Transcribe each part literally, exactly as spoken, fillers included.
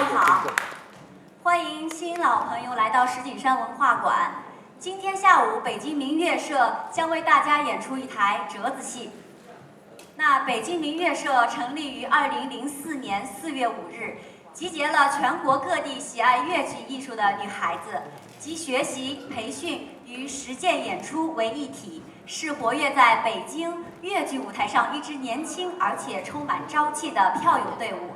好，欢迎新老朋友来到石景山文化馆。今天下午，北京民乐社将为大家演出一台折子戏。那北京民乐社成立于二零零四年四月五日，集结了全国各地喜爱越剧艺术的女孩子，集学习、培训与实践演出为一体，是活跃在北京越剧舞台上一支年轻而且充满朝气的票友队伍。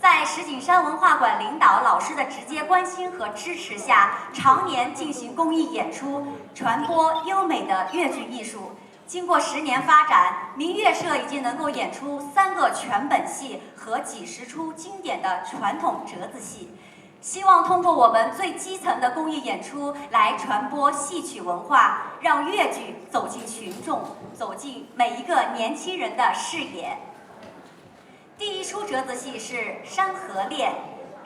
在石景山文化馆领导老师的直接关心和支持下，常年进行公益演出，传播优美的越剧艺术。经过十年发展，民乐社已经能够演出三个全本戏和几十出经典的传统折子戏。希望通过我们最基层的公益演出来传播戏曲文化，让越剧走进群众，走进每一个年轻人的视野。第一出折子戏是《山河恋》。《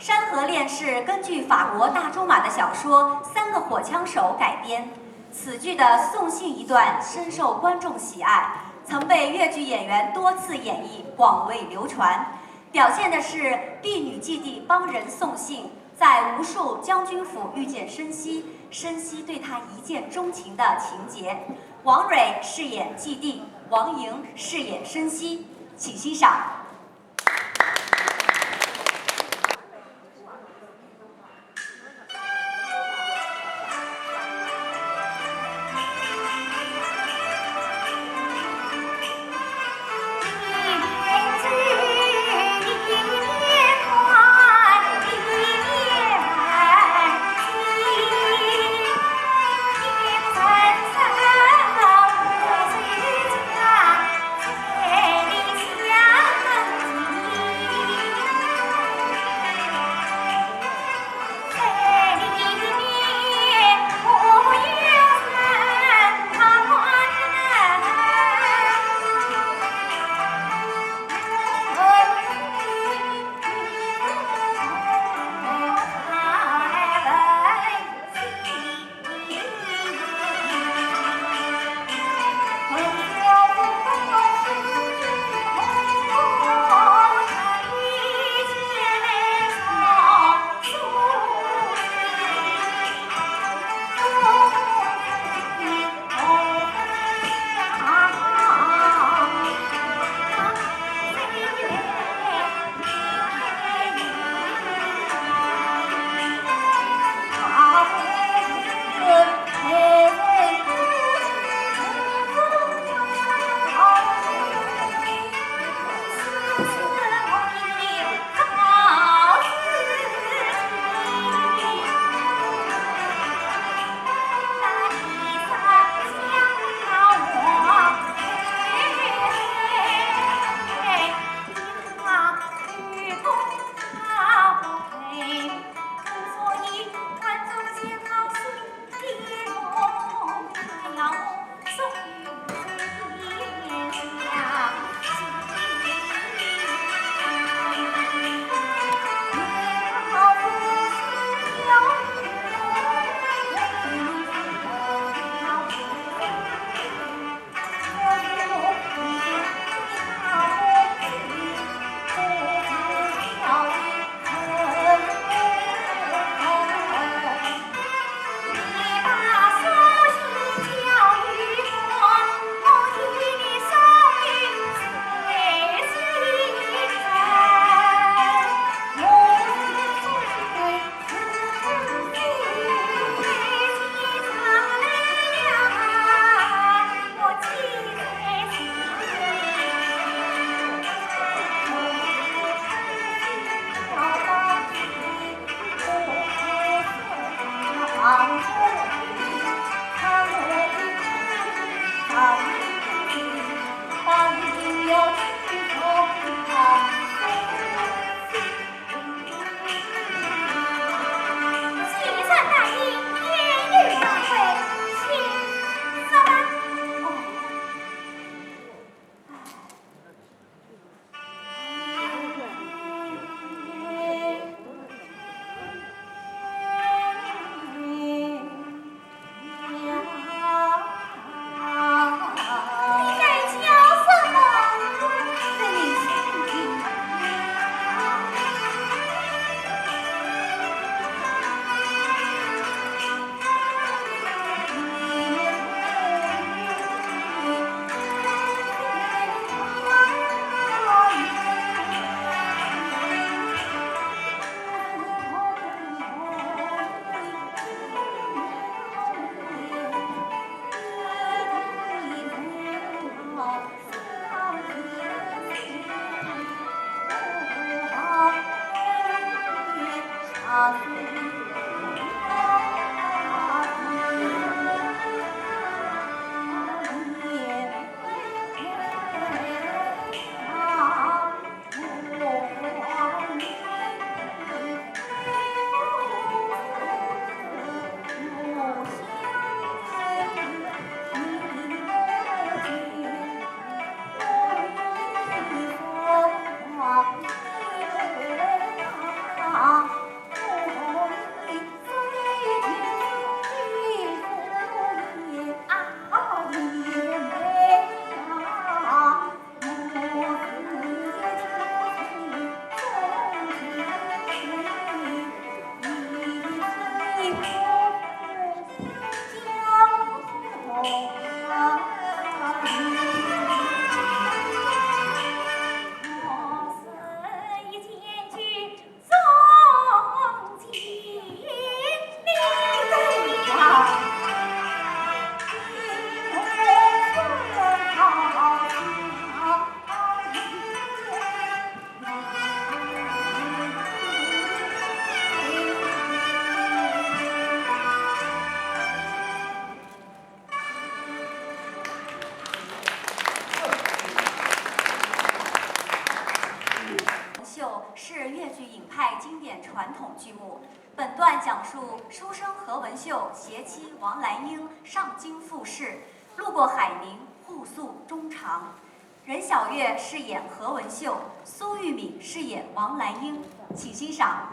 山河恋》是根据法国大仲马的小说《三个火枪手》改编。此剧的送信一段深受观众喜爱，曾被越剧演员多次演绎，广为流传。表现的是婢女寄递帮人送信，在无数将军府遇见申希，申希对她一见钟情的情节。王蕊饰演寄递，王莹饰演申希，请欣赏。秀》是越剧影派经典传统剧目。本段讲述书生何文秀携妻王兰英上京赴试，路过海宁，互诉衷肠。任晓月饰演何文秀，苏玉敏饰演王兰英。请欣赏。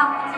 嗯，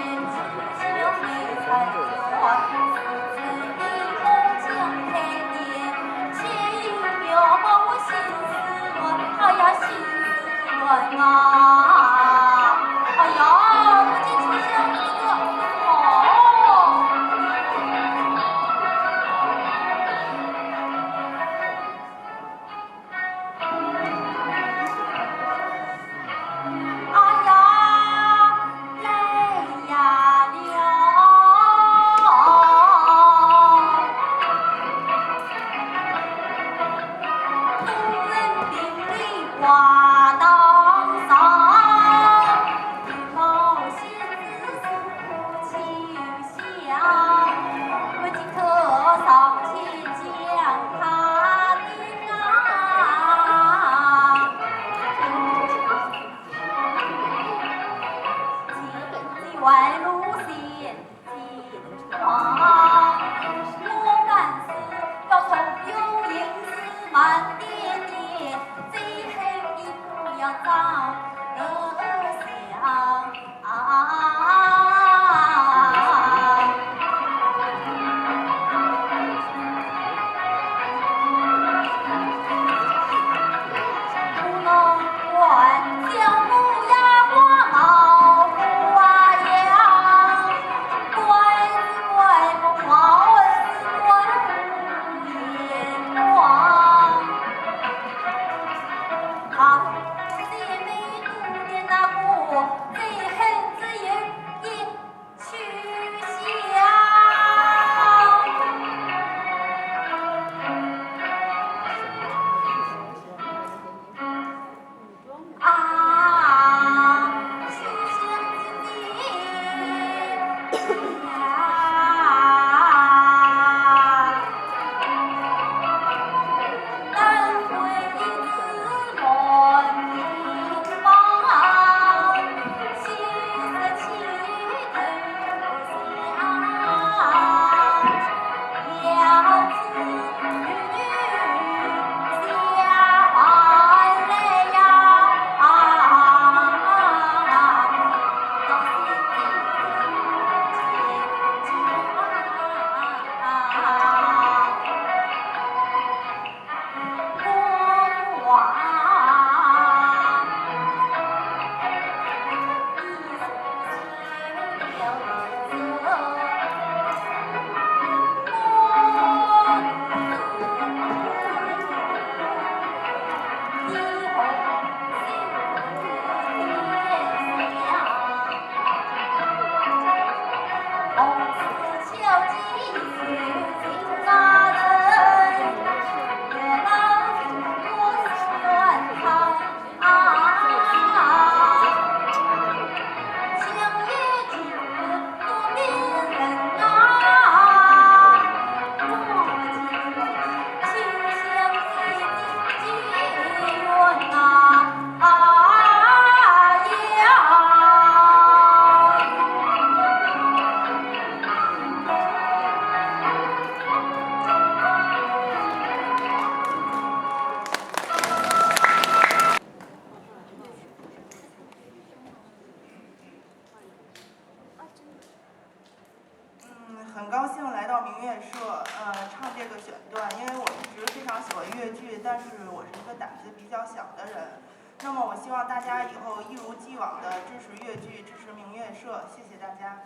很高兴来到明月社，呃，唱这个选段，因为我一直非常喜欢越剧，但是我是一个胆子比较小的人。那么我希望大家以后一如既往的支持越剧，支持明月社，谢谢大家。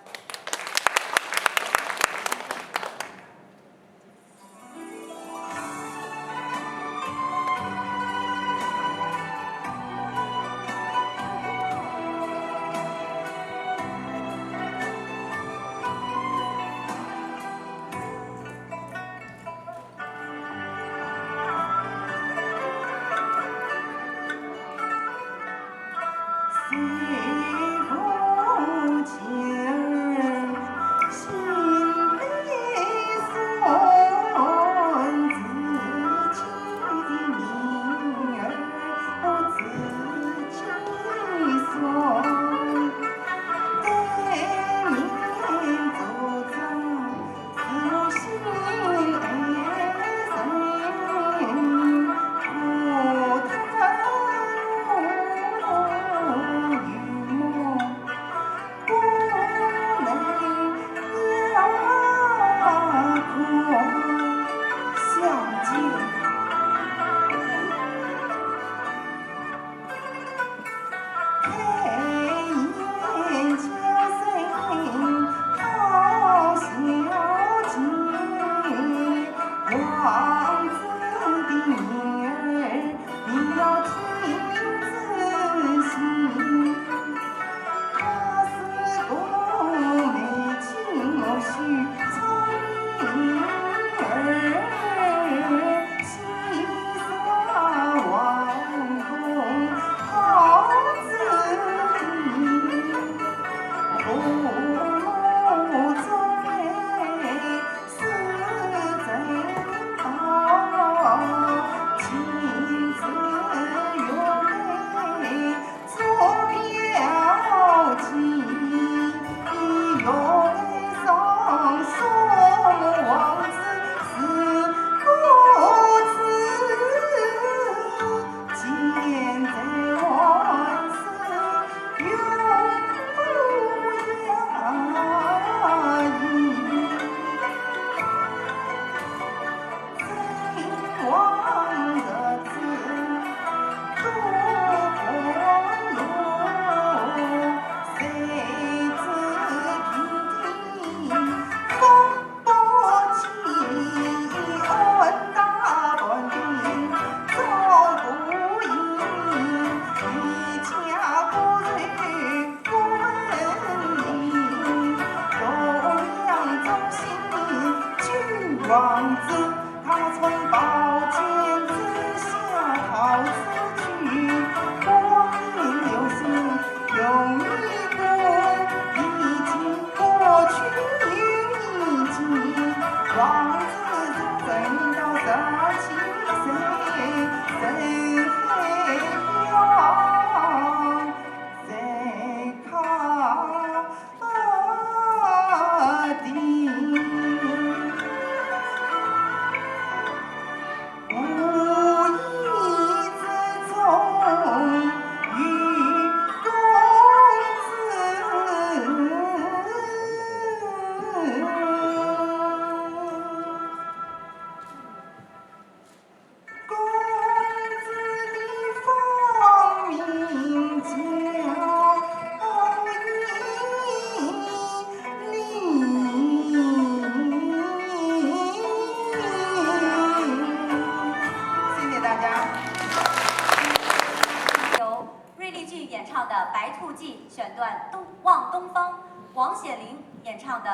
望东方》，王显林演唱的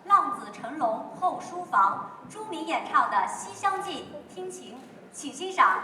《浪子成龙后书房》，朱明演唱的《西厢记》，听琴，请欣赏。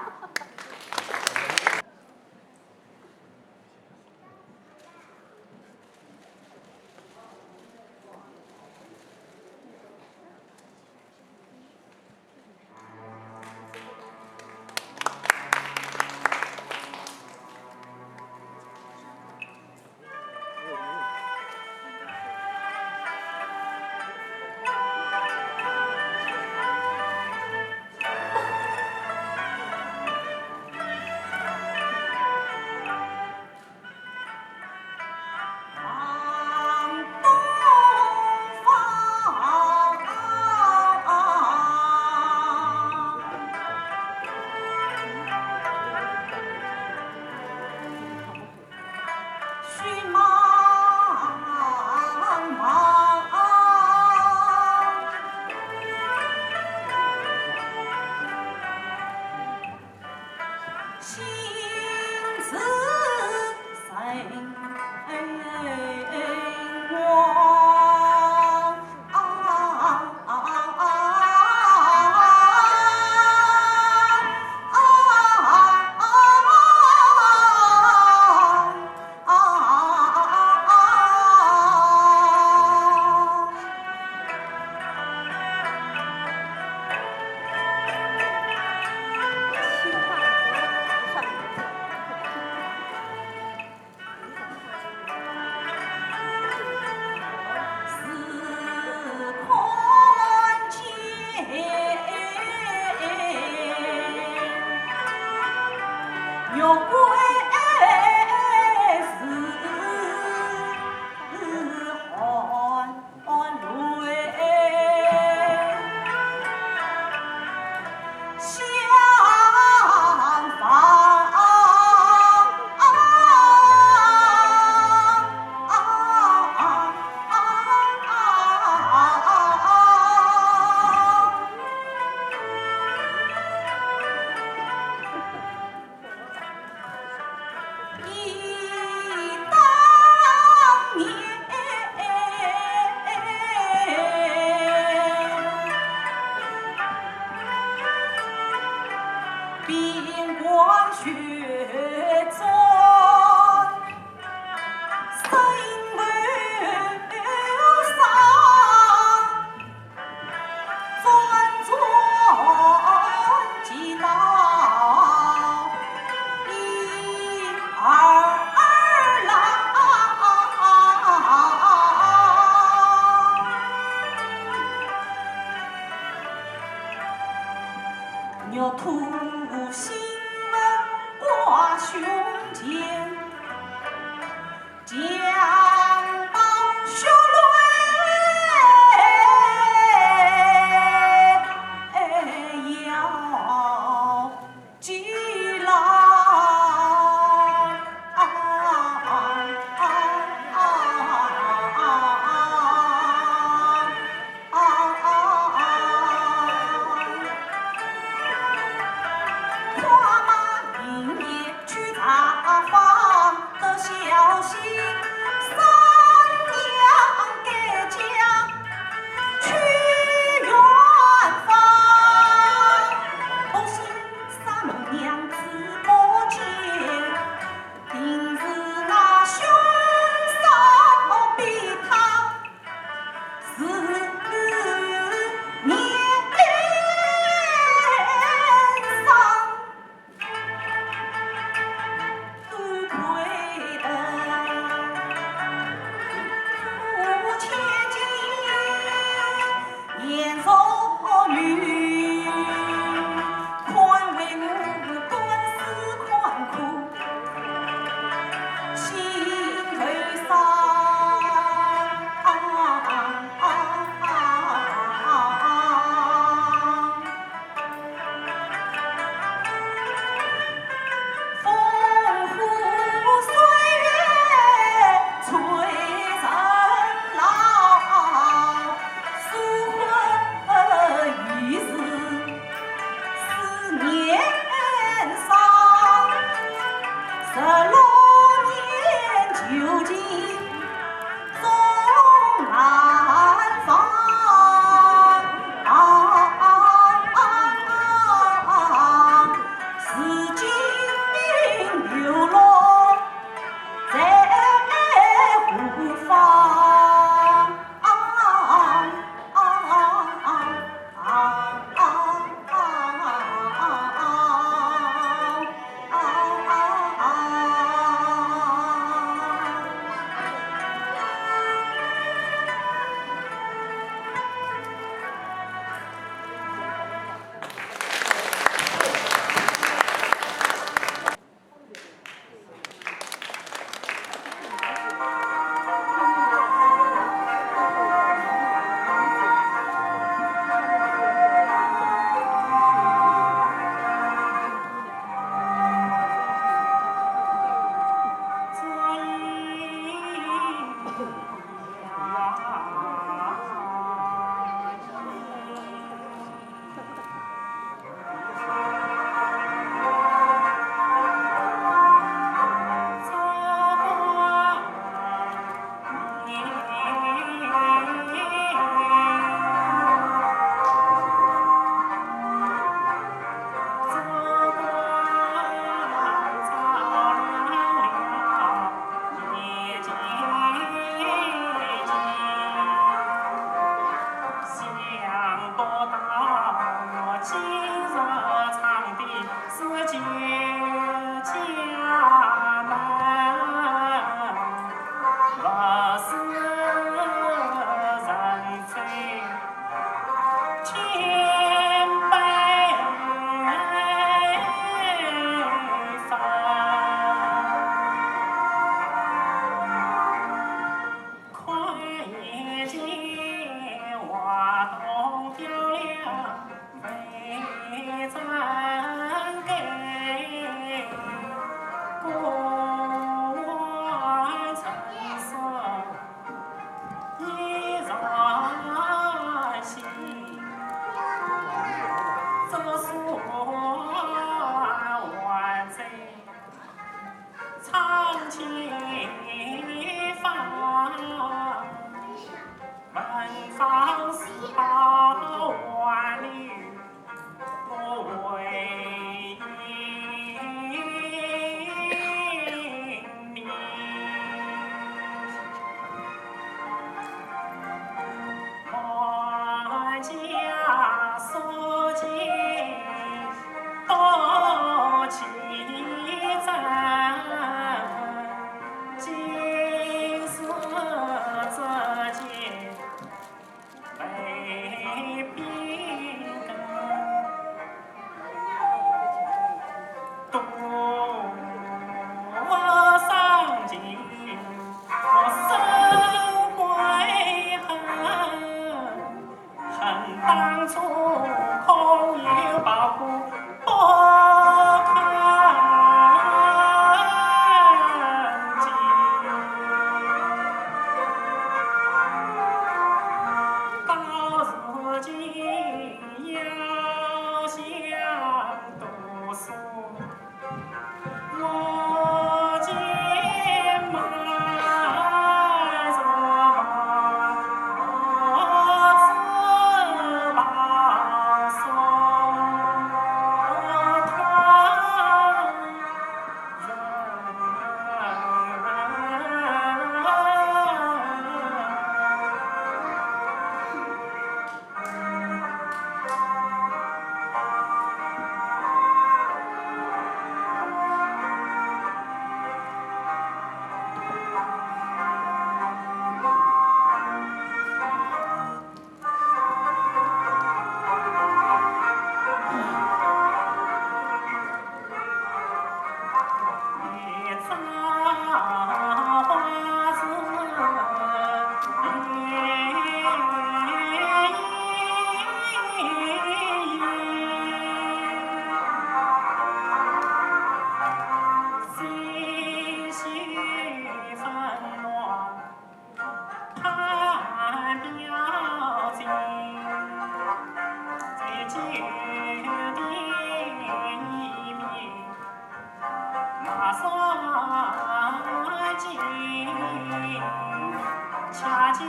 恰见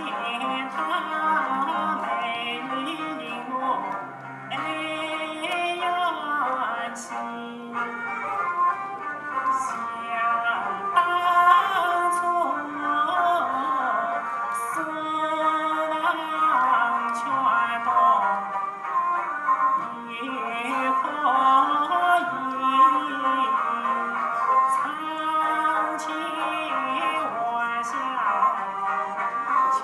她美丽令我哎呀心。想当初思郎劝道，你可以唱起我小情。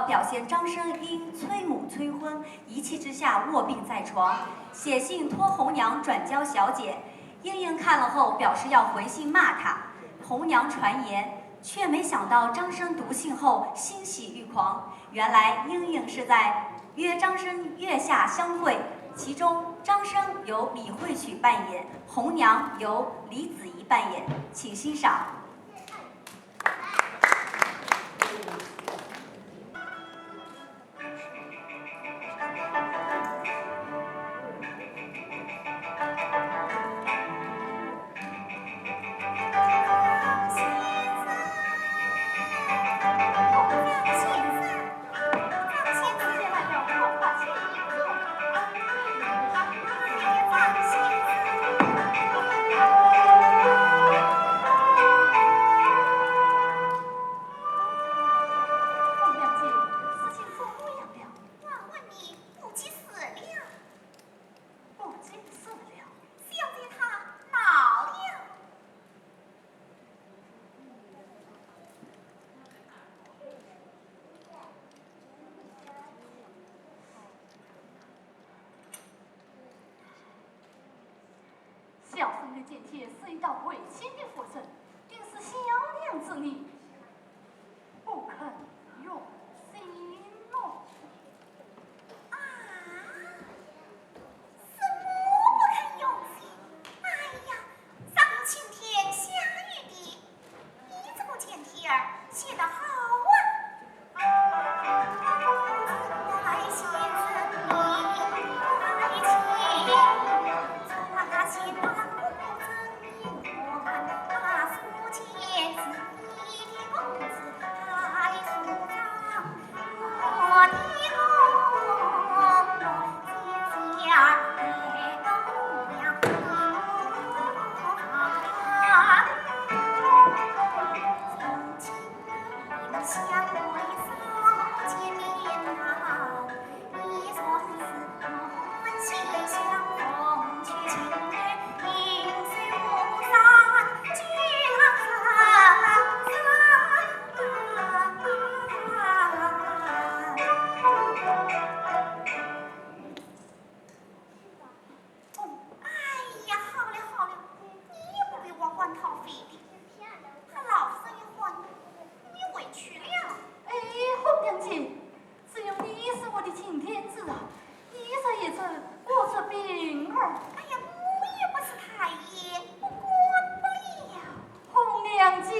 表现张生因崔母催婚，一气之下卧病在床，写信托红娘转交小姐。莺莺看了后表示要回信骂他。红娘传言，却没想到张生读信后欣喜欲狂。原来莺莺是在约张生月下相会，其中张生由李慧曲扮演，红娘由李子仪扮演，请欣赏。 小生的见解是一道回亲的夫人，定是小娘子你不肯用心咯。啊，是我不肯用心？哎呀，上有青天，下有地， 你这个贱蹄儿，写得好啊！哎呀，好了好了，你也不必往外讨非的，他老实一混，你委屈了。哎，红娘姐，只有你是我的青天子啊，你这一走，我这病儿。哎呀，我也不是太医，我管不了。红娘姐，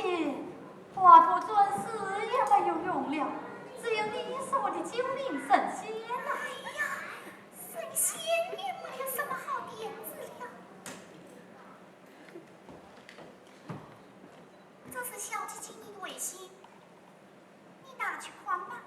华佗转世也没有用了，只有你是我的救命神仙啊。哎呀， 神仙也没有什么好点子了。这是小姐给你的回信，你拿去看吧。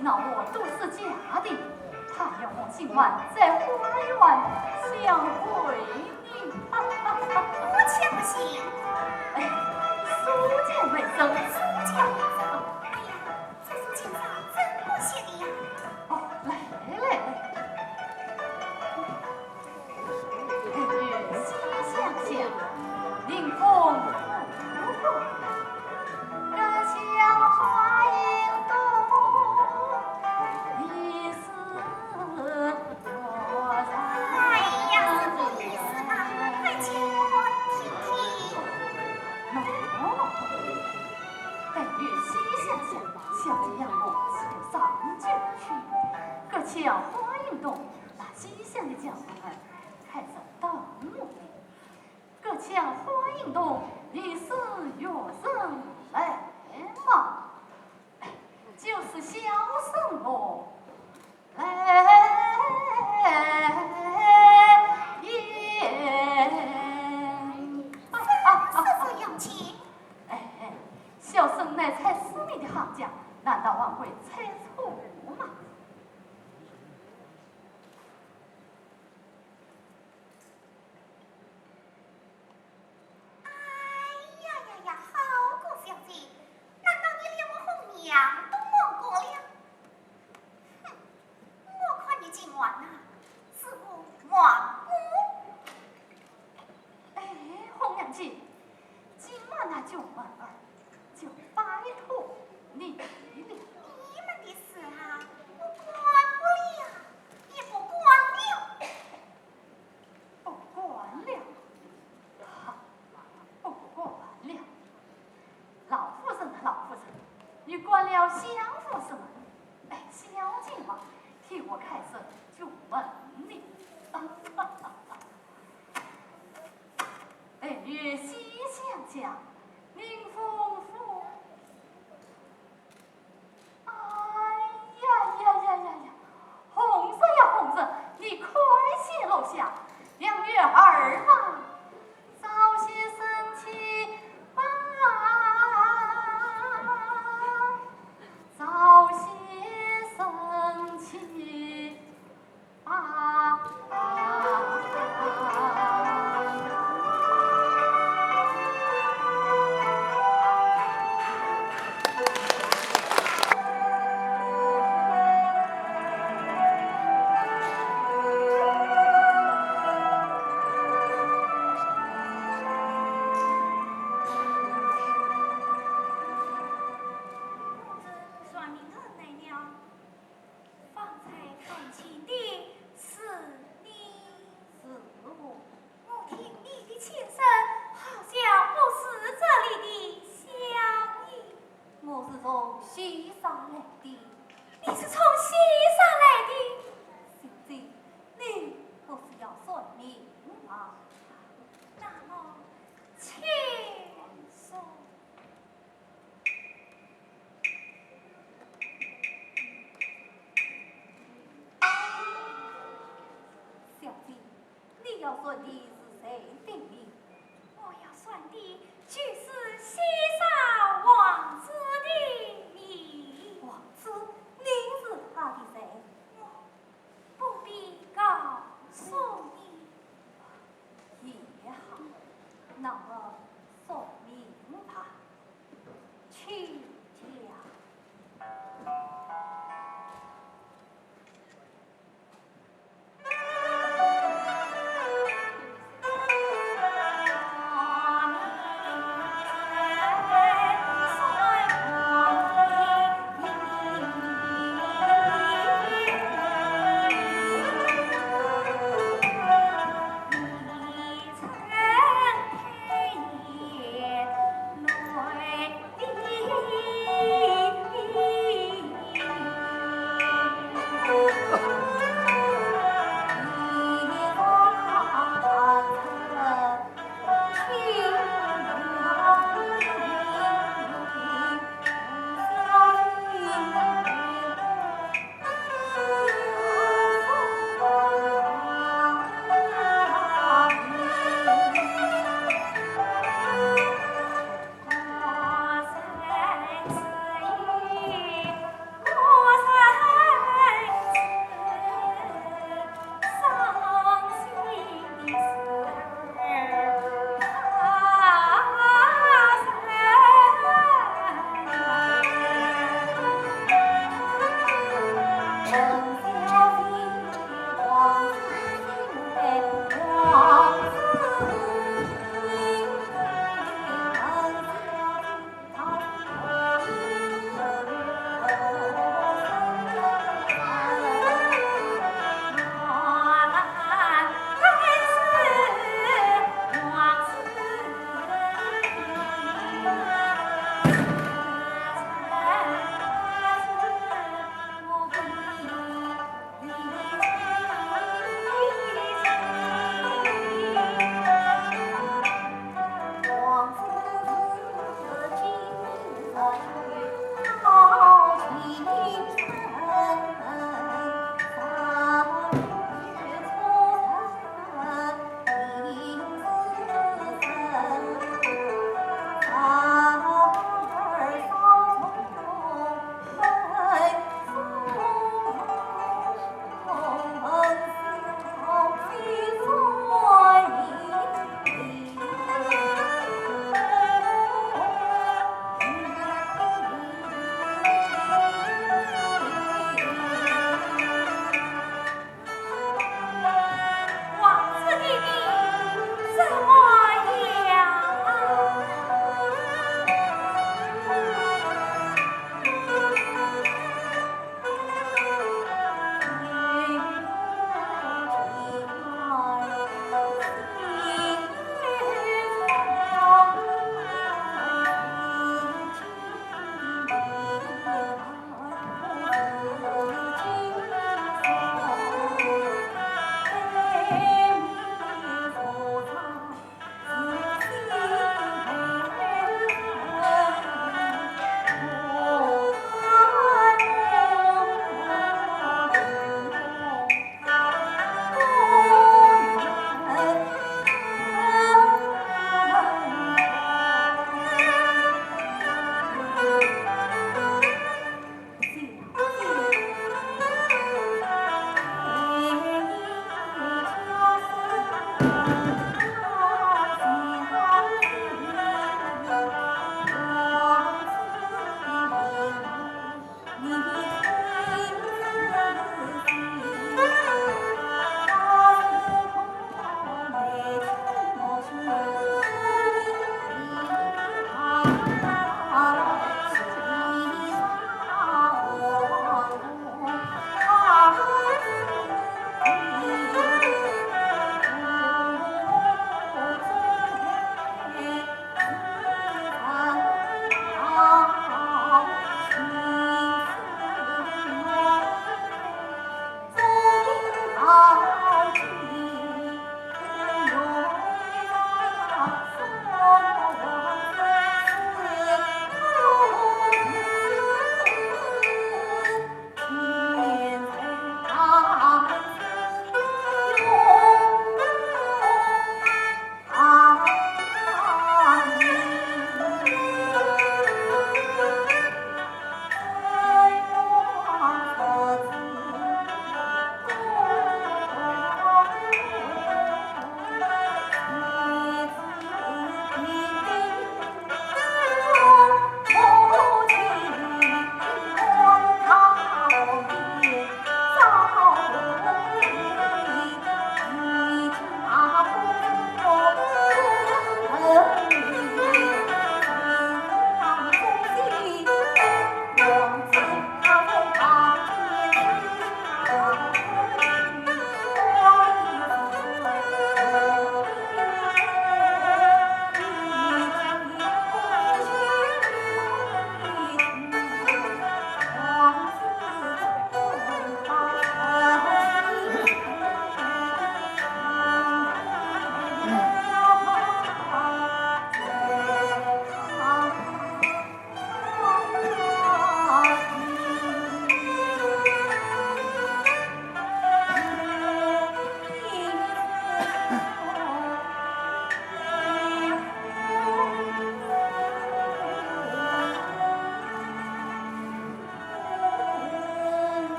那我都是假的，她要我今晚在花园相会你。我才不信。哎，苏秦为证。苏秦为证。哎呀，这苏秦啥真不信的呀。哦，来来来。 西厢下，临风不动，隔墙花影动，疑是何人。哎呀，是不疑是吧？快请我听听。喏，待遇西厢下，小姐要我就上前去，隔墙花影动，那西厢的叫唤儿还在等我呢。 隔墙花影动，疑是有人来嘛。哎，就是小生我来也。是，是，是，杨琴。哎，小生乃猜诗谜的行家，难道还会猜错吗？ 哎呀呀呀，好个小姐，难道你连我红娘都忘过了？哼，我看你今晚呐，是我忘我。哎，红娘姐，今晚那九门儿就拜托你了。你们的事啊，我管不了，也不管了。 不管了。好，不管了。老夫人啊，老夫人，你管了小夫人什么？哎，小姐嘛，替我开声就问你。哎，西厢下，临风不 哎呀呀呀呀呀！红人呀红人，你快些落下，两月二嘛，早些升起吧，早些升起。 啊。算命的来了。 方才弹琴的是你？是我。我听你的琴声，好像不是这里的乡音。我是从西山来的。你是从西山来的？小姐，你不是要算命吗？那么，请说。 小姐，你要算的是谁的命？我要算的就是西山王子的命。王子？你是他的谁？我不必告诉你。也好，那么算命吧。 请讲。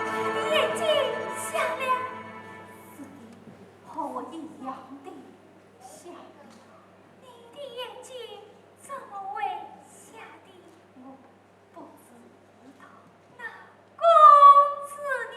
你眼睛瞎了？是的，和我一样的瞎了。你的眼睛怎么会瞎的？我不知道。那公子呢？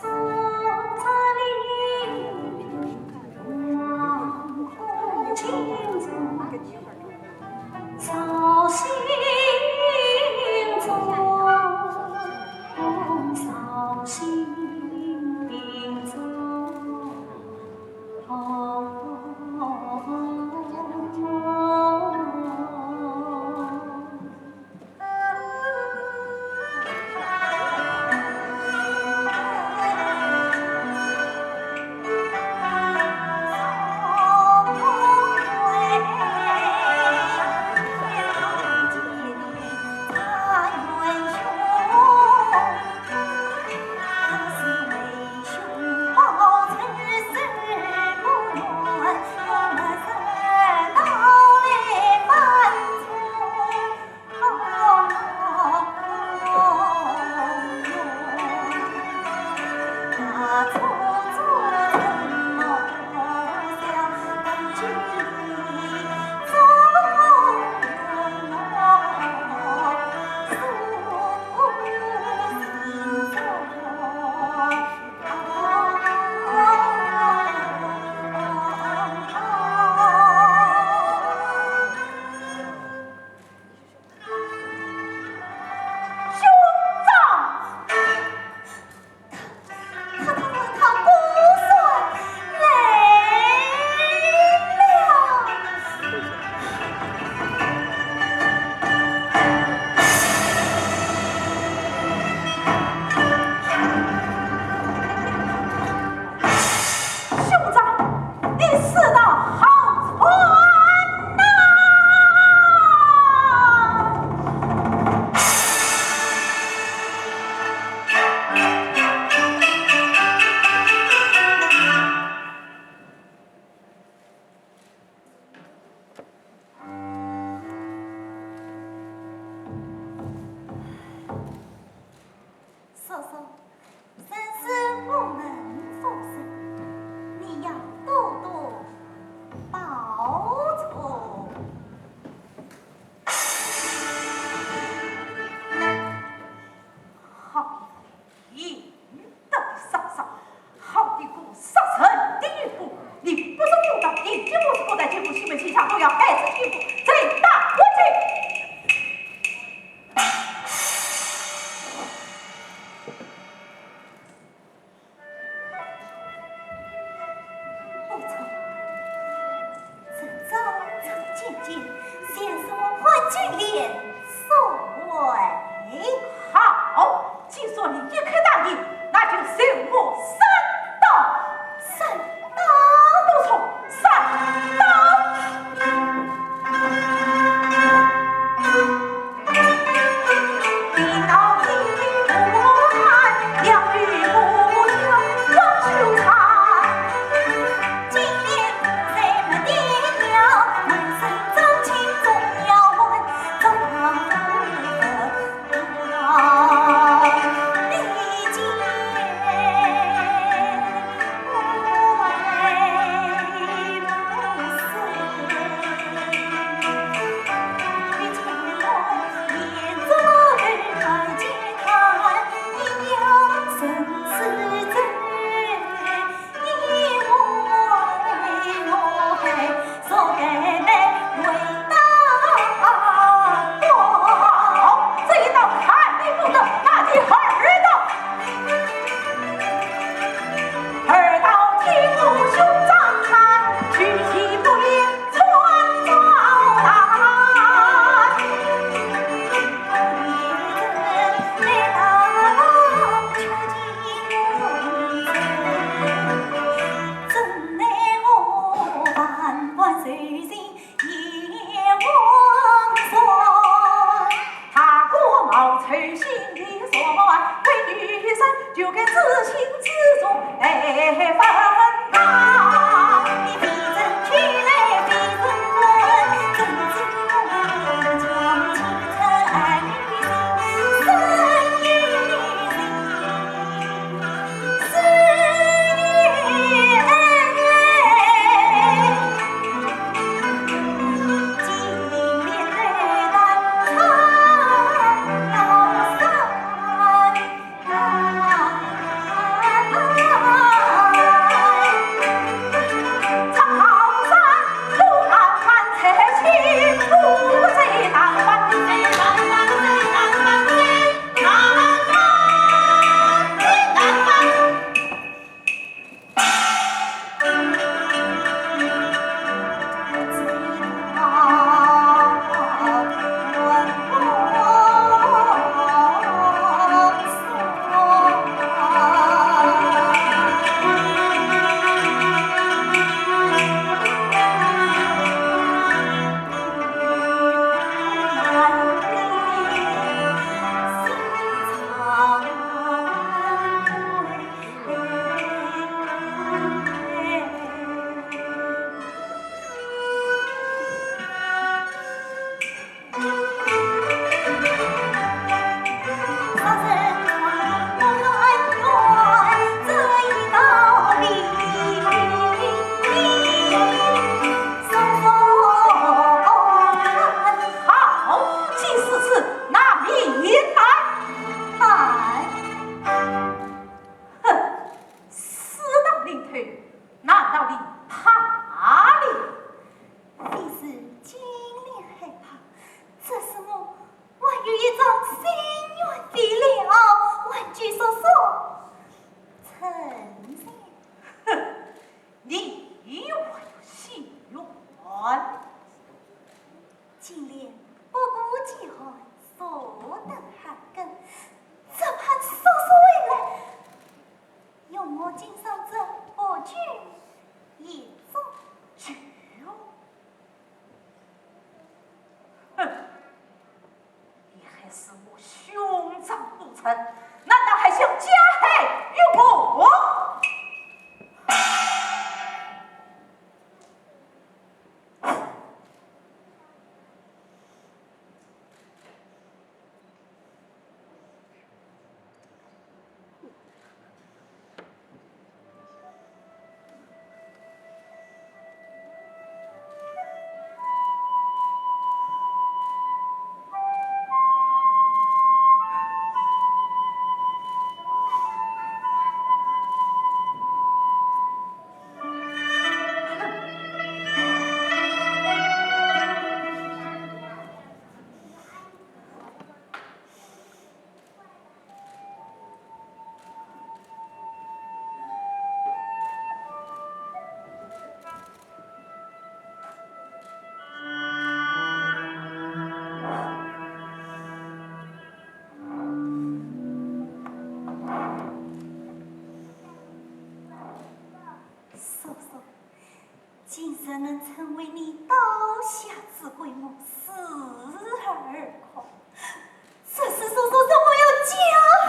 兄长，他他他他不算来了。兄长，你死得好惨呐！叔叔， 人死不能复生，你要多多保重。好一个淫荡的畜生，好一个杀人的淫妇！你不是妇道，你就是不在奸夫，西门庆想都要害死奸夫，罪大恶极！ 不错，这招招进进，先说潘金莲说完。好，既说你一口答应，那就受我三刀。三刀？不错，三刀。 好，这一刀看你不得，那第二刀。二刀听我兄长看，去其不言穿照断。 大哥毛才心里所愿，为女人就该自信自重来分担。你非人去来非人还，怎知我将情深爱女心，深爱女心。难道还想加害于我？叔叔，今日能成为你刀下之鬼，我死而快。这是叔叔怎么要加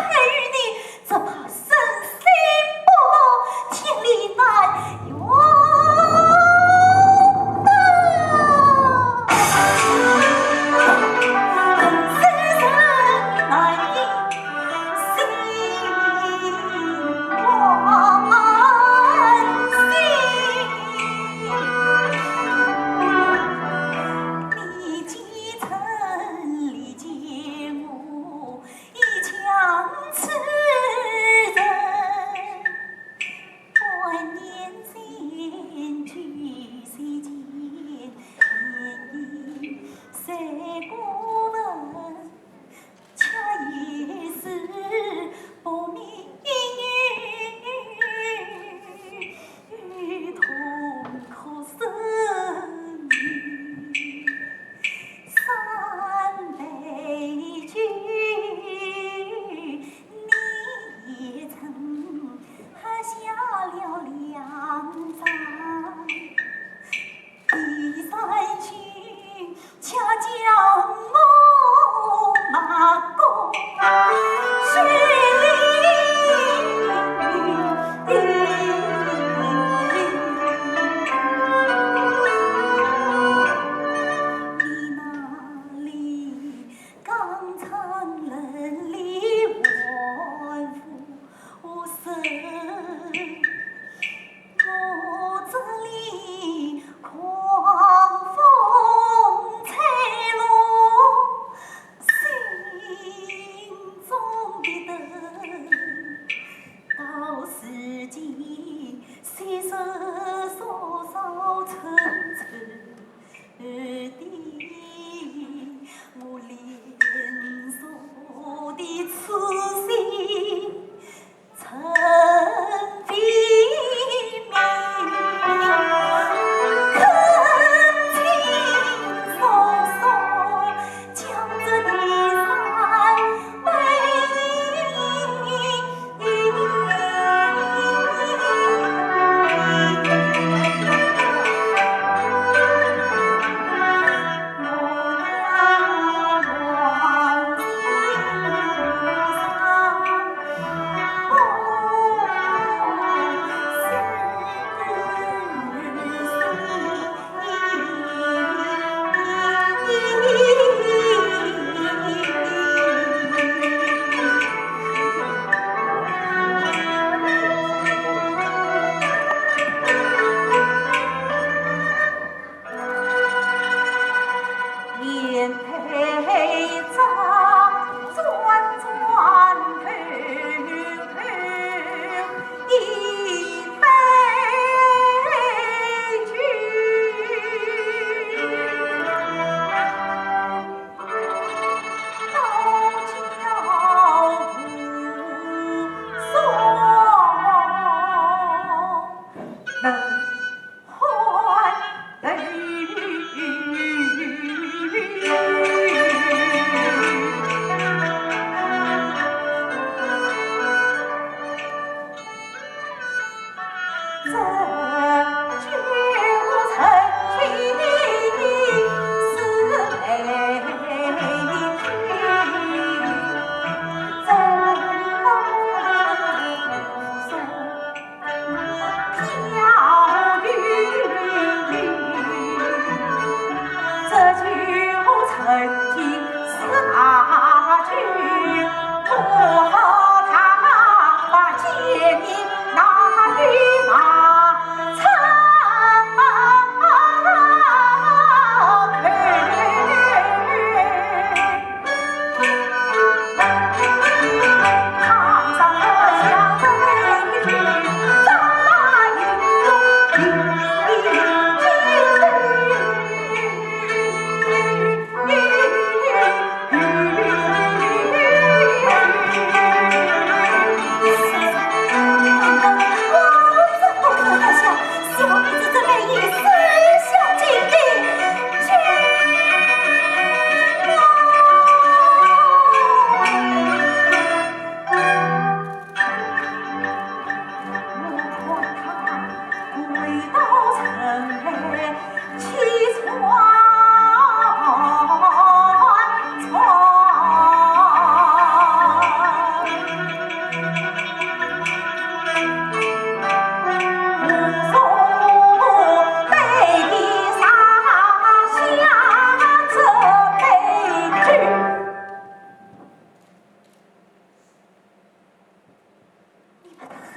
害于你？只怕生死不保，天理难圆。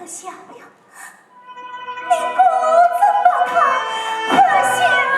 下了，你不准把她喝下了。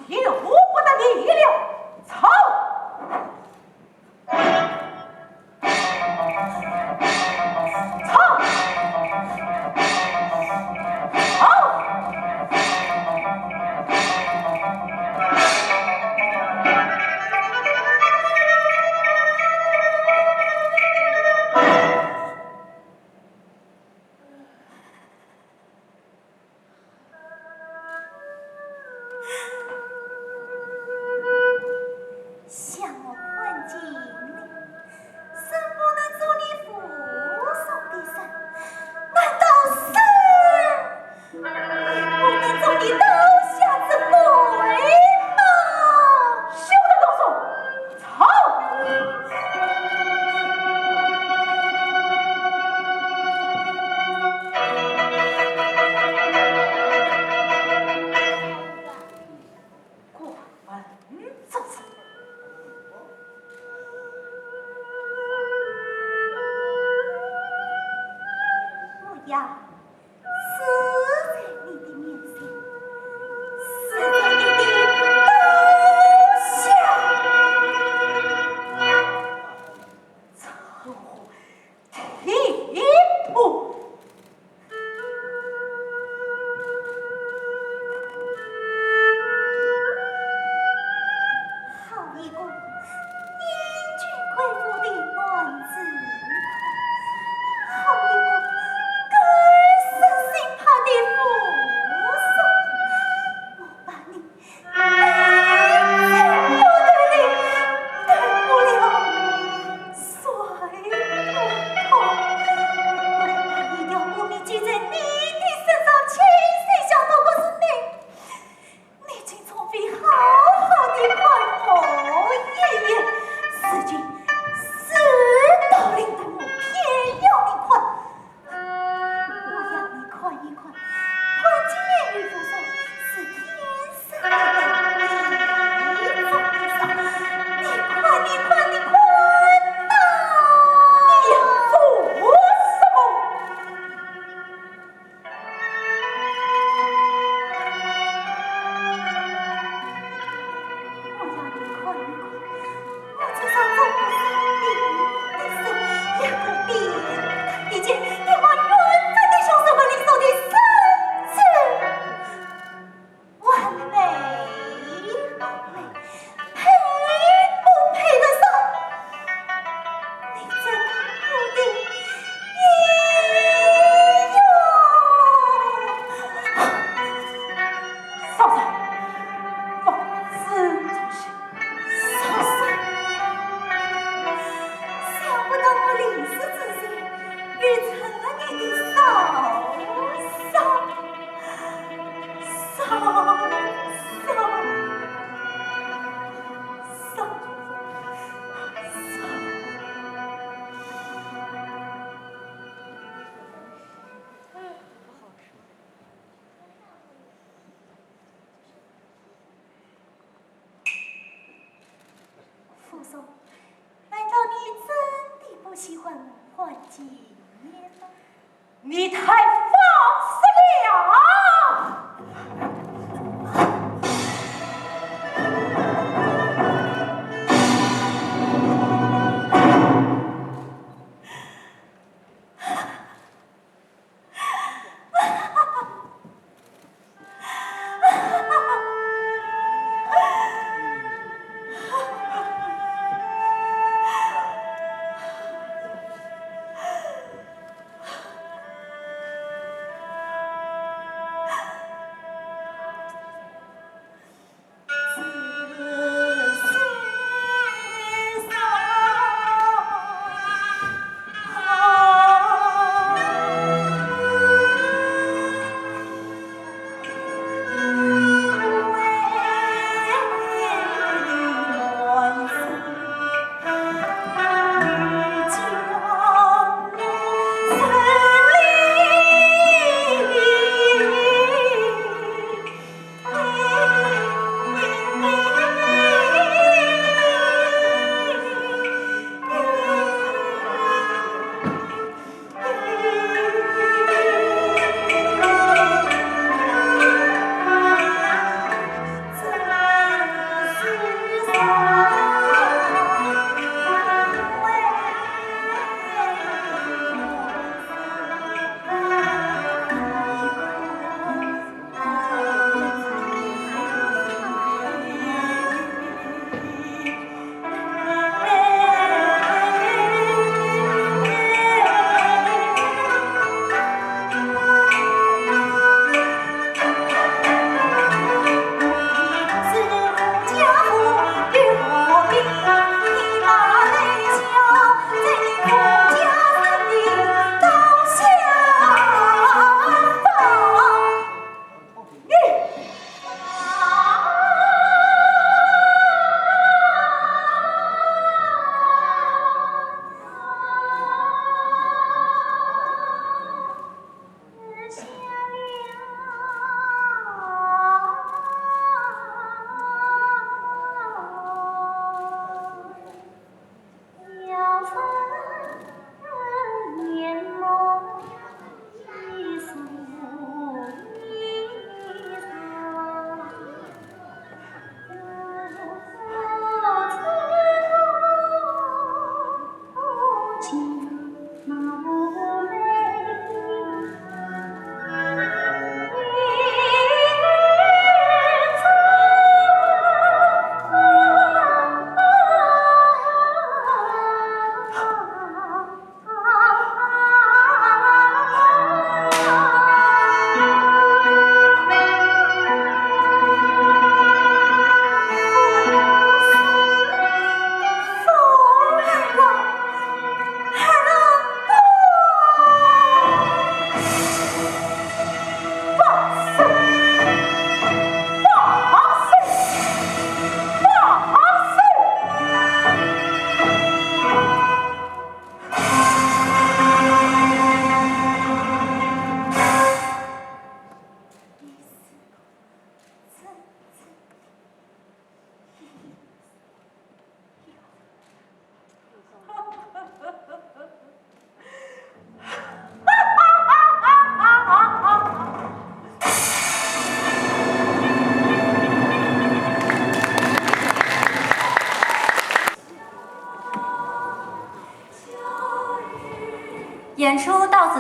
也无不得你意料。走！走！走！想我看见你，生不能做你父上的人，难道生也不能做你刀下之鬼吗？休得多说，走！过分作甚！我要死在你的面前，死在你的刀下。臭货！ 地步。好一个英俊贵妇的男子汉，好一个敢死心怕的武松，我把你 我要你看一看，潘金莲与武松是天生一对，你看，你看，你看，你看呐！你做什么？ 我要你看一看，我这双忠心耿耿的手，也可比得起一万元分的凶手和你说的圣旨，完美，完美，配不配得上你这大户的意愿？嫂嫂，放肆就是。 嫂嫂，想不到我临死之前遇着你的嫂嫂，嫂嫂，嫂嫂。 武松，难道你真的不喜欢我潘金莲吗？你太放肆了！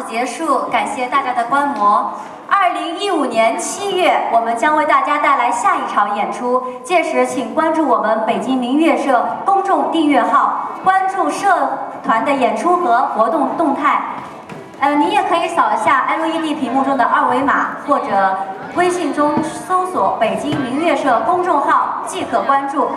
结束，感谢大家的观摩。二零一五年七月，我们将为大家带来下一场演出，届时请关注我们北京民乐社公众订阅号，关注社团的演出和活动动态。呃，您也可以扫一下 L E D 屏幕中的二维码，或者微信中搜索北京民乐社公众号即可关注。